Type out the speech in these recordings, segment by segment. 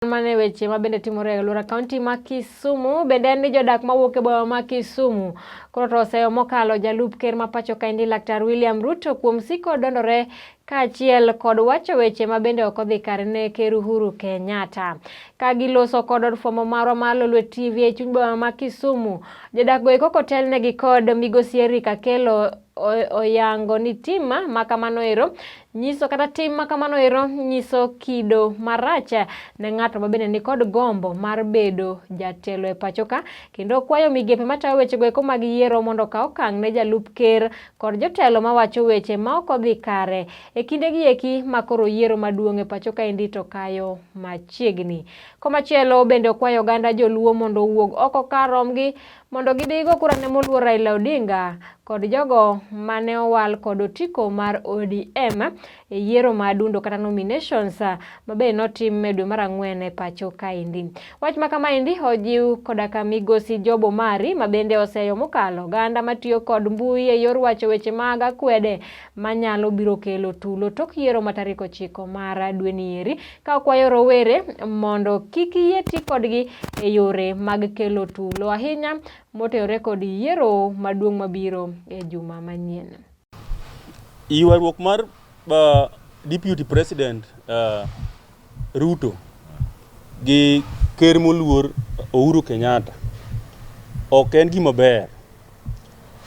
Mane weche ma bende timore e alwora kaunti ma Kisumu bende en ni jodak mawuok e boma ma Kisumu koro to oseyo mokalo jalup ker ma pacho kaendi Laktar William Ruto kuom siko dondore kaachiel kod wacho weche ma bende ok odhi kare ne Ker Uhuru Kenyatta. Ka giloso kod od fwambo marwa mar Lolwe TV e chuny boma ma Kisumu, jodak go eko kotelnegi kod migosi Eric Akelo oyango ni tim ma kamano ero nyiso kata tim ma kamano ero nyiso kido marach ne ng'ato ma bende nikod gombo mar bedo jatelo e pacho ka kendo kwayo migepe matayo wechego eko mag yiero mondo okaw okang' ne jalup ker kod jotelo mawacho weche ma ok odhi kare e kindegi eki ma koro yiero maduong' e pacho kaendi to kayo machiegni. Komachielo bende okwayo oganda joluo mondo owuog oko kar romgi mondo gidhi go kura ne moluor Raila Odinga kod jogo mane owal kod otiko mar ODM e yiero ma adundo kata nominations ma be notim e dwe mar ang'wen e pacho kaendi. Wach ma kamaendi ojiw koda ka migosi Job Omari ma bende oseyo mokalo oganda matiyo kod mbui e yor wacho weche mag akwede manyalo biro kelo tulo tok yiero ma tarik 9 mar dweni eri ka okwayo rowere mondo kik yie ti kodgi e yore mag kelo tulo ahinya motenore kod yiero maduong' mabiro e juma manyien. Ywaruok mar Deputy President Ruto gi ker moluor Uhuru Kenyatta ok en gima ber.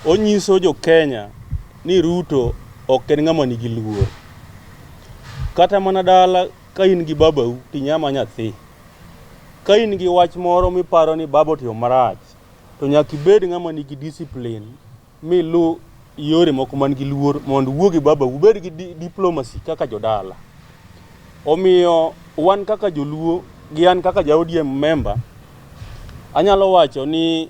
Onyiso jo Kenya ni Ruto ok en ng'ama nigi luor. Kata mana dala ka in gi babau to inyama nyathi. Ka in gi wach moro miparo ni baba otimo marach, to nyaka ibed ng'ama nigi discipline milu yore moko man gi luor mondo uwuo gi babau, ubed gi diplomacy kaka jodala. Omiyo wan kaka joluo gi an kaka ja ODM member, anyalo wacho ni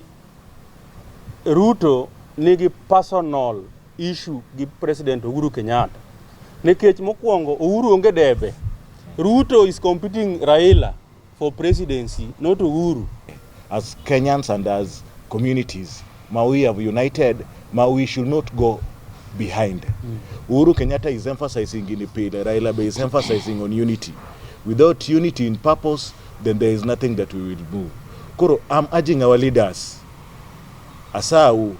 Ruto nigi personal issue gi President Uhuru Kenyatta. Nikech mokwongo Uhuru onge debe. Ruto is competing Raila for presidency, not Uhuru. As Kenyans and as communities, ma we have united, ma we should not go behind. Uhuru Kenyatta is emphasizing in Pile, Raila is emphasizing on unity. Without unity in purpose, then there is nothing that we will move. Koro, I'm urging our leaders, Asau,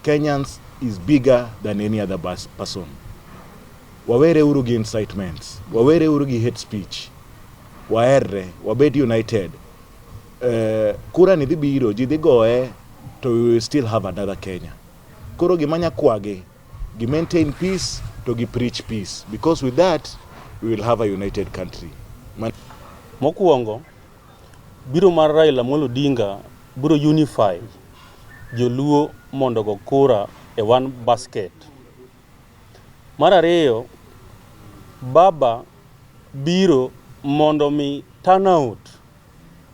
Kenyans is bigger than any other person. Wawere uru gi incitements, wawere uru gi hate speech, waherre, wabed united. Kura ni dhi biro, ji dhi goye, to we will still have another Kenya. Koro gima nyakwagi, gi maintain peace to gi preach peace, because with that we will have a united country. Mokwongo, biro mar Raila Amolo Odinga biro unify joluo mondo go kura e one basket. Mar ariyo, baba biro mondo mi turnout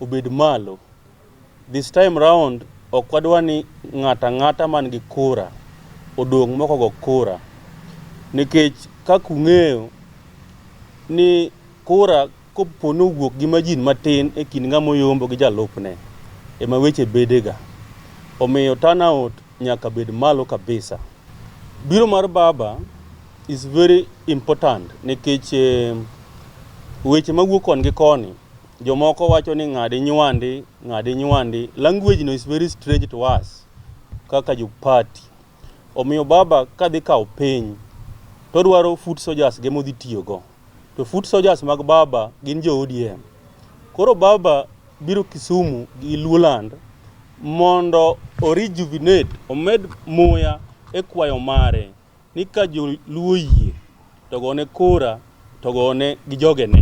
obed malo. This time round ok wadwa ni ng'ato ang'ata man gi kura odong' mok ogo kura. Nikech kaka ung'eyo ni kura kopo ni owuok gi margin matin e kind ng'ama oyombo gi jalupne ema weche bedega. Omiyo turnout nyaka bed malo kabisa. Biro mar baba is very important nikech weche mawuok koni gi koni jomoko wacho ni ng'adi nywandi, ng'adi nywandi. Language no is very strange to us kaka jo party. Omiyo baba kadhi kawo piny to odwaro foot soldiers ge modhi tiyogo. To foot soldiers mag baba gin jo ODM. Koro baba biro Kisumu gi Luoland mondo o rejuvenate, omed muya e kwayo mare ni ka joluo oyie to gone kura to gone gi jogene.